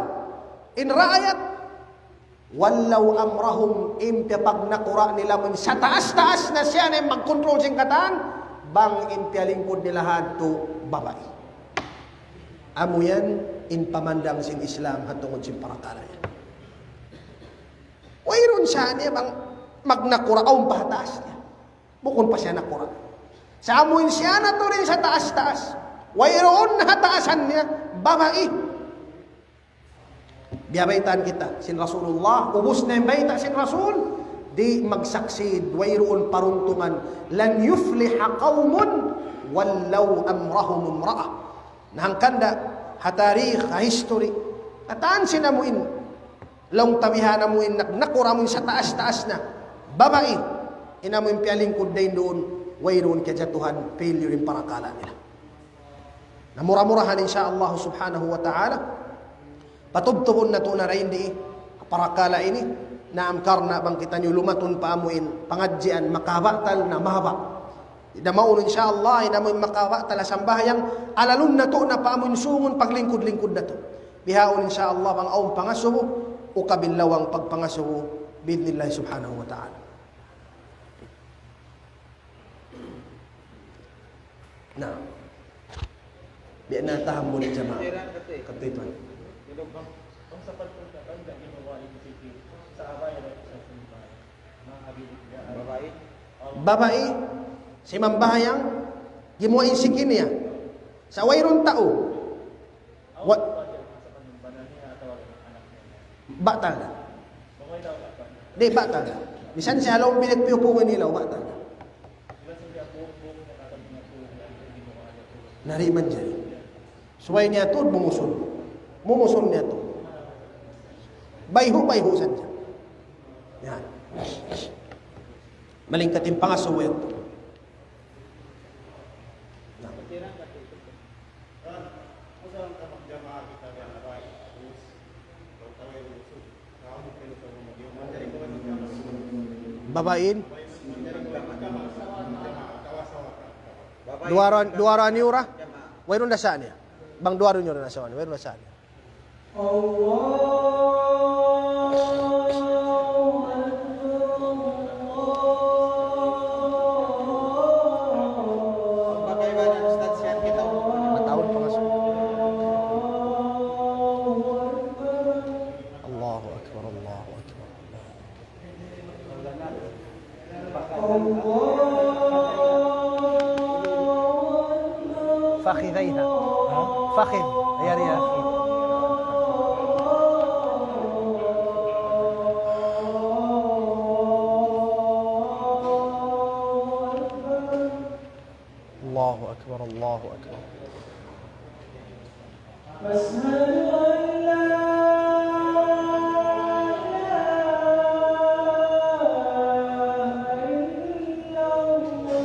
in raayat. ولوا أمرهم, in piyapagnakura' nila amu in sataas-taas na siya na in magkontrol sin katan, bang in piyalingkud nila yadtu babai. Amu yan in pamandang sin Islam ha tungud sin parakala' yan. Wayruun sa niya bang magnakura' awn pa ha taas niya. Bukun pa siya nakura'. Sa' amu in siya na tuud in sataas-taas. Wayruun na ha taasan niya, babai. Biyabaytaan kita sin Rasulullah, ubus na in bayta' sin Rasul, di' mag-succeed, wayruun paruntungan, لن يفلح قوم ولوا أمرهم امرأة. Na hangkan da, ha tarikh, ha history, katan sin amu in, laung ta bihan amu in, nak-, nakura' amu in sataas-taas na, babai, in amu in piyalingkud dayn duun, wayruun kajatuhan, failure in parakala' nila. Na mura-murahan, insya Allah subhanahu wa ta'ala, patubtubun natu' na dayn di, parakala' ini, naam, karna' bang kitaniyu lumatun pa amu in pangadjian makabatal na mahaba'. Di' da maunu, insya Allah, in amu in makabatal ha sambahayang, alalun natu' na pa amu in sūngun paglingkud-lingkud natu'. Bihaun, insya Allah, bang awn pangasubu, ukabil lawang pagpangasubu, bi'idhnillah subhanahu wa ta'ala. Na. Biya' na tahammul jamaa. Katuitan. Babai, simambahayang, gimuwa' in siki niya. Sa' wayruun tau. Wa-, batal da. Di', batal da. Misan siya ha lawm bilik piyupungan nila, batal da. Na di' manjari. Subay niya tuud bumusun. Bumusun niya tuud. Bayhu', bayhu' sadja. Yan. Malingkat in pangasubu yadtu. Na. Babain. Duwa ra, duwa ra niyu ra. Wayruun da sa niya. Bang duwa niyu rin asawa niyu, wala' masalah. Mataud pa nga sa. Allahu Akbar, Allahu Akbar. فخذيها. فخذ. يا رياض. الله أكبر، الله أكبر. أشهد أن لا إله إلا الله.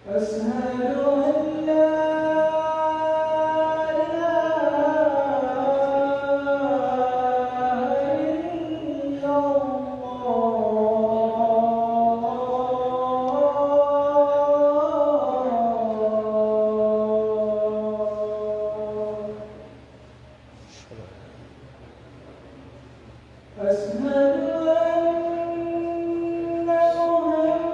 أشهد أن لا إله إلا الله. أشهد أن محمدا رسول الله.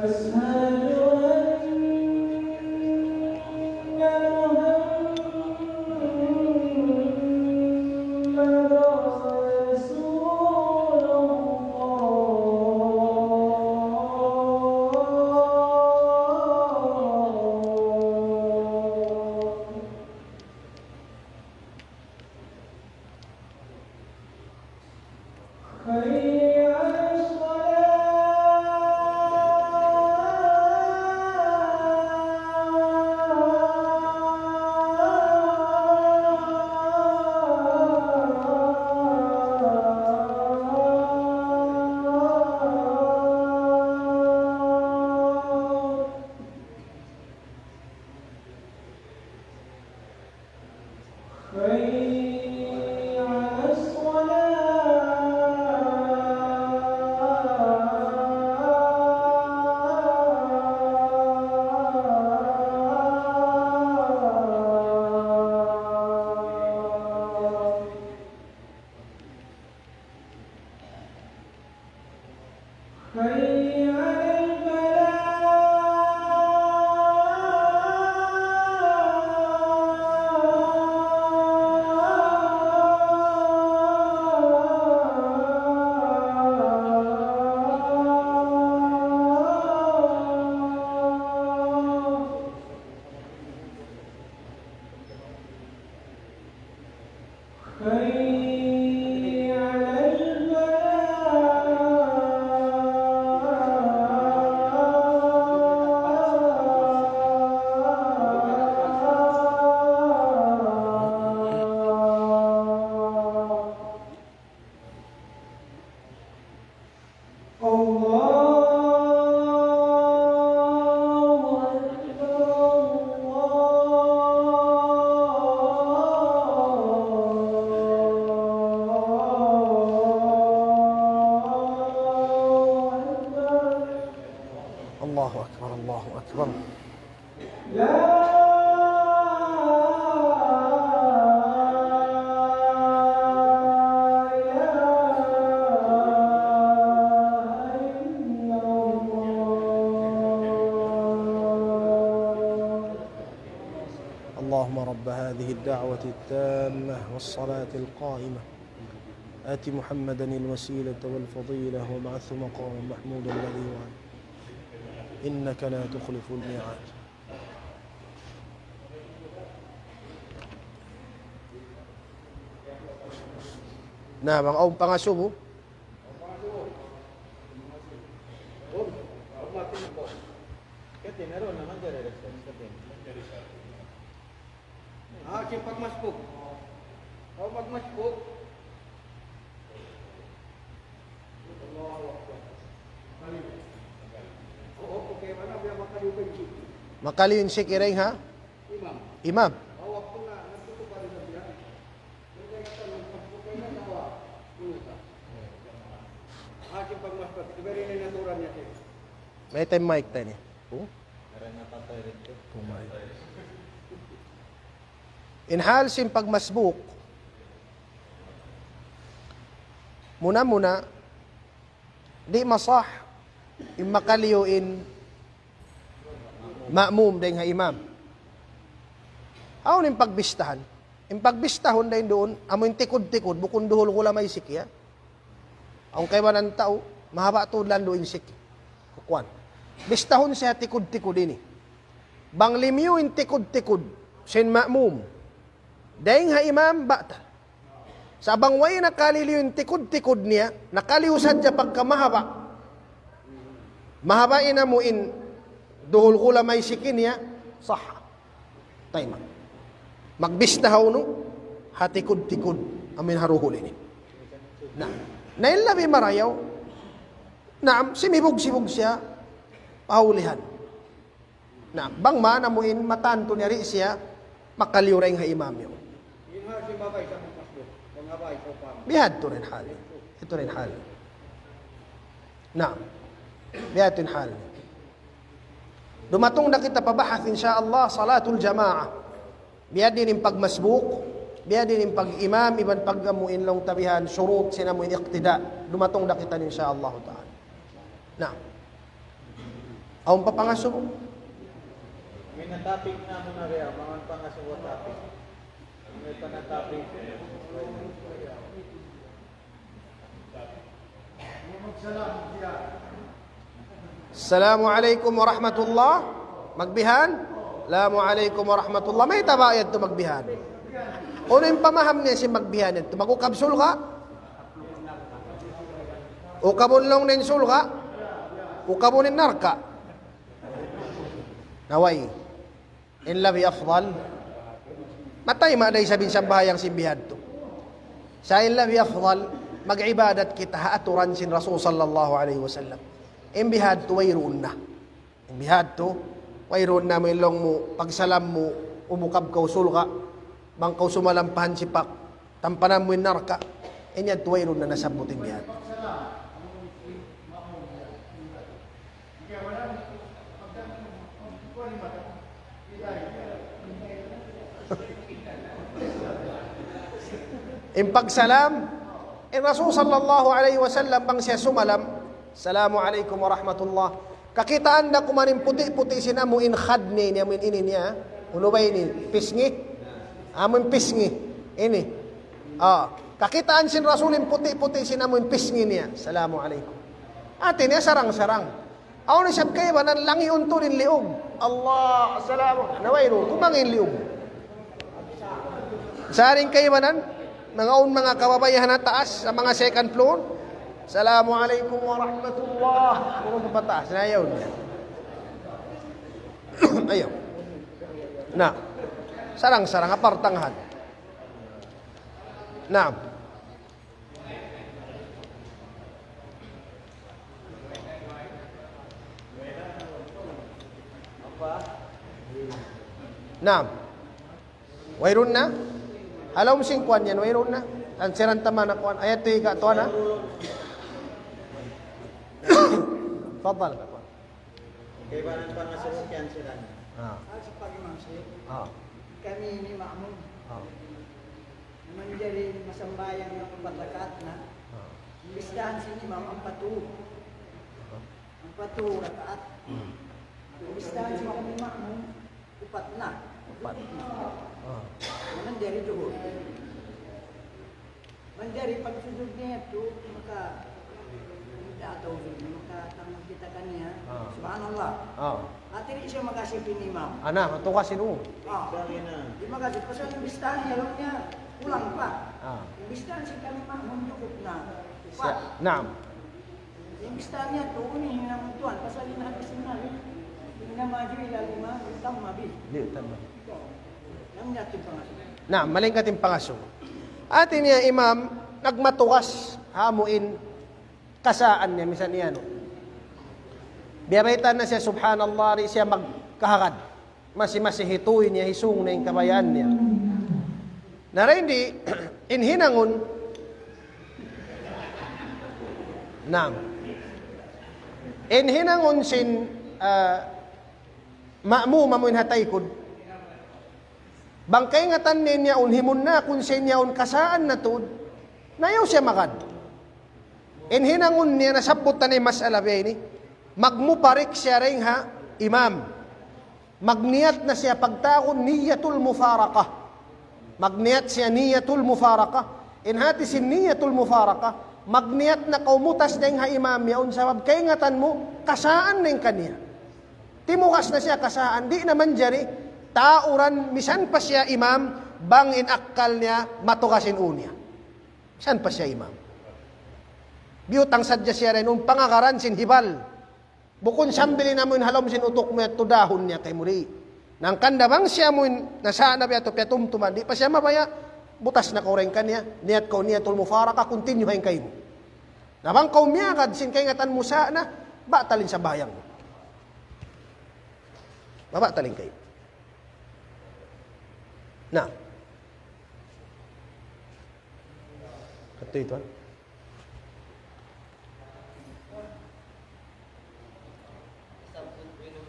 أشهد أن محمدا رسول الله. حي على الصلاة. حي على الصلاة. حي على الفلاح. حي على الفلاح. الله أكبر، الله أكبر. الله أكبر، الله أكبر. لا إله إلا الله. اللهم رب هذه الدعوة التامة والصلاة القائمة، آت محمدا الوسيلة والفضيلة وابعثه مقاما محمودا الذي وعده، إنك لا تخلف الميعاد. Na, bang awn pangasubu. Pagmasbuk. Aw pagmasbuk. Allahu Akbar. Oo, okay, mana biya' makaliw in sik. Makaliw in sik dayn ha? Imam. Imam. Aw waktu na, nagtutupad na siya. Yung kaya ka, magpagpukay na tawa. Ano ka? Ating pagmasbuk, very na natural niya siya. Mayta' in mic ta ini? Oh? Karena patay rin to. Pumay. In hal sin pagmasbuk, muna-muna, di' masah in makaliyu in ma'mum dayn ha imam. Hawnu in pagbistahan? In pagbistahun dayn duun, amu in tikud-tikud, bukun duhul ku lamay sik ya. Awn kaibanan tau, mahaba' tuud landu' in sik. Kuwan. Bistahun siya tikud-tikud ini. Bang limiyu in tikud-tikud sin ma'mum dayn ha imam, batal. Sa' bang way nakaliliyu in tikud-tikud niya, nakaliyu sadja pagka mahaba'. Mahaba' in amu in duhul ku lamay sik niya, sah. Tayma'. Magbista hawnu, ha tikud-tikud, amu in ha duhul ini. Na, na in labi marayaw, naam, simibug-sibug siya, pahulihan. Na, bang man amu in matantu niya di' siya, makaliyu dayn ha imam yaun. Bihadtu in hal. Itu in hal. Naam. Bihadtu in hal. Dumatung na kita pa bahas, insya Allah, salatul jamaah. Biya' diin in pagmasbuk, biya' diin in pag-imam, iban pag-amu in laung ta bihan, shurut sin amu in iqtida. Dumatung na kita, insya Allah ta'ala. Na. Awn pa pangasubu? May na-topic na muna riya, mga pangasubu topic. May pa na-topic. Assalamu alaykum warahmatullah. Magbihan? Assalamu alaykum warahmatullah. Mayta' ba yadtu magbihan? Unu in pamaham niya sin magbihan yadtu? Mag-ukab surga'? Ukabun laung niya in surga'? Ukabun in narka'? Na way. In labi afdal, matay ma da isab in sambahayang sin bihadtu. Sa' in labi afdal, mag-ibadat kita ha aturan sin Rasul sallallahu alayhi wasallam. In bihadtu wayruun na. In bihadtu, wayruun na, amu in laung mu, pagsalam mu, umukab kaw surga', bang kaw sumalam pa hansipak, tampanan mu in narka', in yadtu wayruun na nasabbut in bihadtu. In pagsalam, in Rasul sallallahu alayhi wasallam bang siya sumalam, "Assalamu alaykum warahmatullah." Kakitaan da kuman in puti'-puti' sin amu in khad niya, amu in ini niya. Unu ba ini? Pisngi? Amu in pisngi. Ini. Ah, kakitaan sin Rasul in puti'-puti' sin amu in pisngi niya. "Assalamu alaykum." Hati niya sarang-sarang. Awn isab kaibanan langiun tuud in liug. Allah, assalamu. Na wayruun, kumangi' in liug. Sa' in kaibanan, manga awn manga kababaihan ha taas, ha manga second floor. "Assalamu alaykum warahmatullah." Puro pa taas, na yaun. Ayaw. Na. Sarang-sarang, ha partangahan. Naam. Naam. Wayruun na? Ha lawm sin kuwan yan, wayruun na? Answeran ta man ha kuwan. Ayat tu ika, tuwan na? Fadal. Kaibanan pangasubu, kiyansiran. Ah. Sa' pag-imam siya, ah, kami ini ma'mum. Ah. Manjari masambahayang na upat rakaat na. Ah. In bistahan sin imam ampatu. Ah. Ampatu rakaat. Hmm. In bistahan sin kami ma'mum, upat na. Upat. Ah. Manjari duhul. Manjari pagsujud niya tu, maka, maka tawhid, maka tanggung kita kaniya. Ah. Subhanallah. Ah. Hati di' siya makasip in imam. Ana, matuka sinu. Ah. Di' makasip. Pasal in bistahan niya, laung niya, kulang pa. Ah. In bistahan sin kami ma'mum, cukup na. Siya, upat. Naam. In bistahan niya tu, ini hinang tuan, pasal in hadis Nabi, "Innama ju'ila al-imam liyu'tamma bih." Liyu'tamma. Na, malaingkat in pangasubu. Hati niya imam, nagmatugas, ha amu in kasaan niya, misan niya, no. Biyabaytaan na siya, subhanallah, di' siya magkahagad. Masi-masi hituy niya, hisung na in kabayaan niya. Na dayn di, in hinangun, naam. In hinangun sin, ah, ma'mum amu in ha taykud. Bang kaingatan niya yaun himunnakun siya yaun kasaan na tuud, na ayaw siya magad. In hinangun niya nasabbut na in mas'ala biya' ini, magmuparik siya dayn ha imam. Magniyat na siya pagtawagun niyatul mufaraqah. Magniyat siya niyatul mufaraqah. In hati sin niyatul mufaraqah, magniyat na kaw mutas dayn ha imam yaun sabab kaingatan mu, kasaan na in kaniya. Timugas na siya kasaan, di' na manjari, tauran misan pa siya imam, bang in akkal niya, matugas in ū niya. Misan pa siya imam. Biyutang sadja siya dayn, un pangagaran sin hibal. Bukun sambil in amu in ha lawm sin utuk mu yadtu dahun niya kaymu di'. Hangkan da bang siya amu in nasa' na biya' yadtu piyatumtuman, di' pa siya mabaya', butas na kaw dayn kaniya, niyat kaw niyatul mufaraqah, continue ha in kaymu. Na bang kaw miyagad sin kaingatan mu sa' na, batal in sambahayang mu. Mabatal in kaymu. Na. Katu' itu, ha? Sampun minum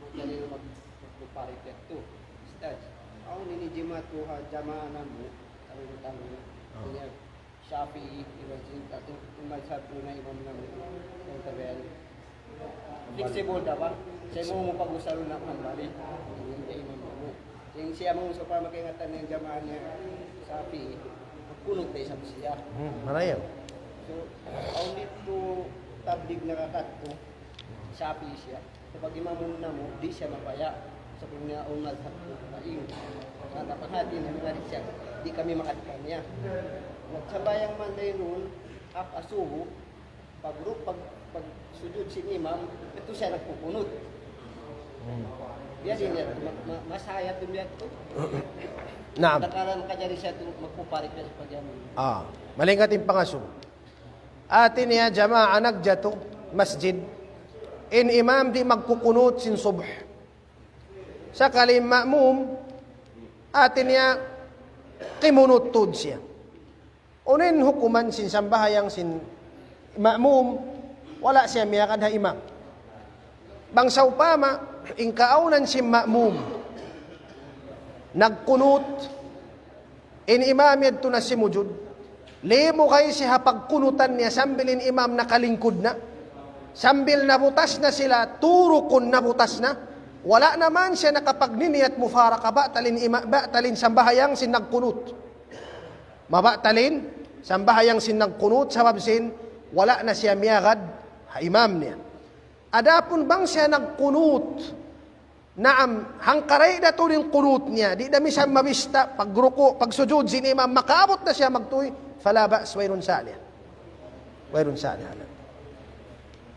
magdalil mag-, magparit yadtu. Ustaz, awn ini jimatu ha jamaa namu', tamu-tamu. Ah. Niya Shafi'i, iban sin katu' mazhab na imam namu'. Yung tabihan. Flexible da ba? Siya mu pag-usalun na kambali. Yung imam namu'. Sin siya mu sa pamakaingatan niya jamaa niya Shafi'i, magkunut da isab siya. Hmm, marayaw. So, awn didtu tablig nakakadtu, Shafi'i siya. Sa pag-imamun namu', di' siya mabaya'. Sa pag niya awn mazhab ku, ayun. Sa tapanghati na nga di' siya, di' kami makadtu kaniya. Nagsambahayang man dayn duun, hap asubu, pag ru-, pag, pag sujud sin imam, yadtu siya nagkukunut. Hmm. Biya' diin yadtu, ma-, ma-, masaya tu biya' tu. Naam. Takala makajari siya tu, magkuparit siya sa pag-imamun. Ah, malaingkat in pangasubu. Hati niya jamaa nagjatu masjid. In imam di' magkukunut sin subh. Sakali ma'mum, hati niya kimunut tuud siya. Unu in hukuman sin sambahayang sin ma'mum, wala' siya miyagad ha imam. Bang sawpama, in kaawnan sin ma'mum, nagkunut, in imam yadtu na simujud, limugay siya ha pagkunutan niya sambil in imam nakalingkud na, sambil nabutas na sila, tū rukun nabutas na, wala' na man siya nakapagniniyat mufaraqah, batal in ima-, batal in sambahayang sin nagkunut. Mabatal in sambahayang sin nagkunut, sabab sin wala' na siya miyagad ha imam niya. Adapun bang siya nagkunut, naam, hangkaray da tuud in kunut niya, di' da misan mabista, pagruku', pagsujud sin imam, makaabut na siya magtuy, fala ba's, wayruun sa' niya. Wayruun sa' niya.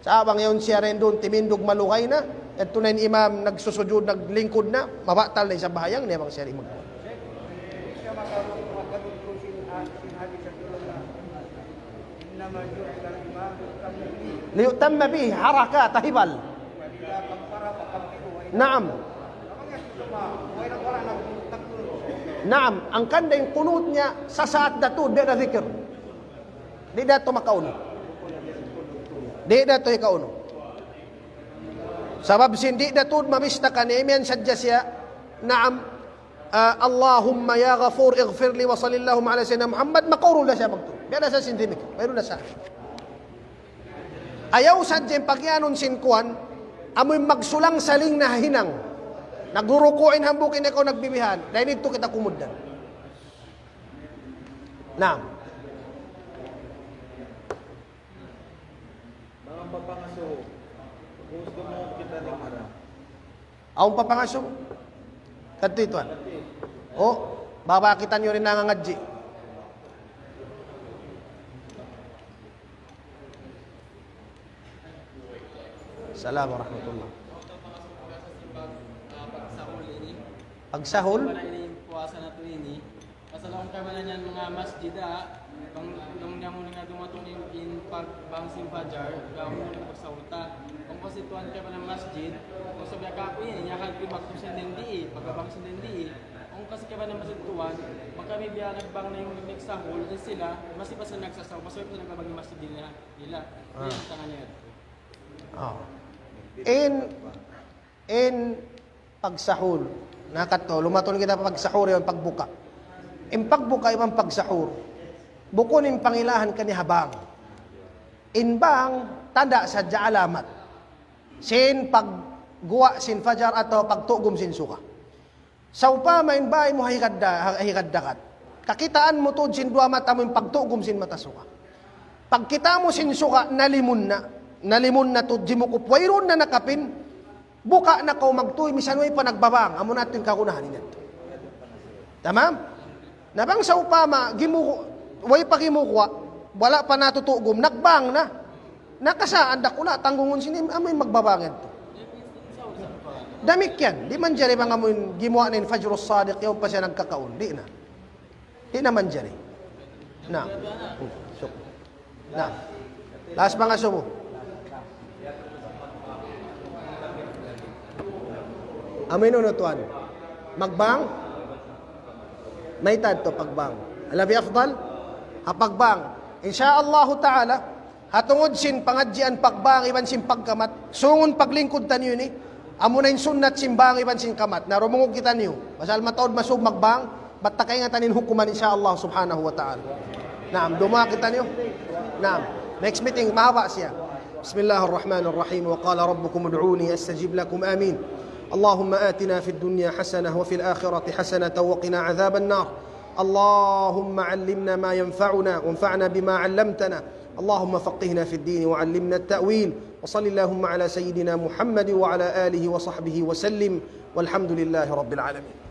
Sa' bang yaun siya dayn duun, timindug malugay na, yadtu na in imam, nagsusujud, naglingkud na, mabatal na in sambahayang niya bang siya di' mag- ليؤتم به, harakat, hibal. Naam. Naam, hangkan da in kunut niya, sasaat da tuud, di' da zikir. Di' da tuud makaunu. Di' da tuud ikaunu. Sabab sin di' da tuud mabista kaniya, imiyan sadja siya, naam, ah, اللهم يا غفور اغفر لي وصلى الله على سيدنا محمد, makaurul da siya magtuy. Biya' da sa' sin dimik. Mayroon na sa'. Ayaw sadja in pagiyanun sin kuwan, amu in magsulang-saling na ha hinang. Nagruruku' in hambuuk, in ikaw nagbibihan. Dayn didtu kita kumugdan. Naam. Manga papangasubu. Gusto mo kita ni Mara. Awn pa pangasubu? Kadtu tuwan. O, baba kita niyu rin nangangadji'. Salam warahmatullah. Pagsahul? ini. Pasal awn kaibanan yan manga masjid, ah, bang, bang niya muna nga dumatung in, in pagbang sin fajar, bang muna pagsahur ta. Bang kasi tuwan kaibanan masjid, bang sabi ka aku ini, niya kan pi waktu sin dindi, pagbang sin dindi. Bang kasi kaibanan masjid tuwan, bang kami biya' nagbang na in nagsahur, in sila, masi pa sila nagsasahur, masi pa sila nagbang in masjid nila. Nila. Ah. Yan, tangan niya. Oh. In, in pagsahur. Na katu', lumatun kita pa pagsahur, yan pagbuka. In pagbuka, iban pagsahur. Bukun in pangilahan kaniya ha bang. In bang, tanda' sadja, alamat sin pagguwa' sin fajar atawa pagtugum sin suga. Sawpama in bāy mu ha higad da-, ha higad dagat. Kakitaan mu tuud sin duwa mata mu in pagtugum sin mata suga. Pagkita' mu sin suga, nalimun na. Nalimun na tuud, jimukup, wayruun na nakapin. Buka' na kaw magtuy, misan way pa nagbabang. Amu na tuud in kagunahan niya. Tamam? Na bang sawpama, gimu-, way pa gimuguwa', wala' pa natutugum, nagbang na. Na kasaan, dakula', tanggungun sin, amu in magbabang yadtu. Damikkiyan, di' manjari bang amu in gimuwa' na in fajrus sadiq, yaun pa siya nagkakaun. Di' na. Di' na manjari. Na. Hmm, suk. Na. Last manga subu. Amu in unu tuwan. Magbang? Mayta' tuud pagbang. Labi afdal? Ha pagbang. Insya Allahu ta'ala, ha tungud sin pangadjian pagbang iban sin pagkamat, sungun paglingkud taniyu ini, amu na in sunnat sin bang iban sin kamat. Na dumungug kitaniyu. Pasal mataud masub magbang, bat ta kaingatan in hukuman insya Allah subhanahu wa ta'ala. Naam, dumuwaa kitaniyu. Naam, next meeting, mahaba' siya. بسم الله الرحمن الرحيم. وقال ربكم ادعوني أستجب لكم. آمين. اللهم آتنا في الدنيا حسنة وفي الآخرة حسنة وقنا عذاب النار. اللهم علمنا ما ينفعنا وانفعنا بما علمتنا. اللهم فقهنا في الدين وعلمنا التأويل. وصل اللهم على سيدنا محمد وعلى آله وصحبه وسلم. والحمد لله رب العالمين.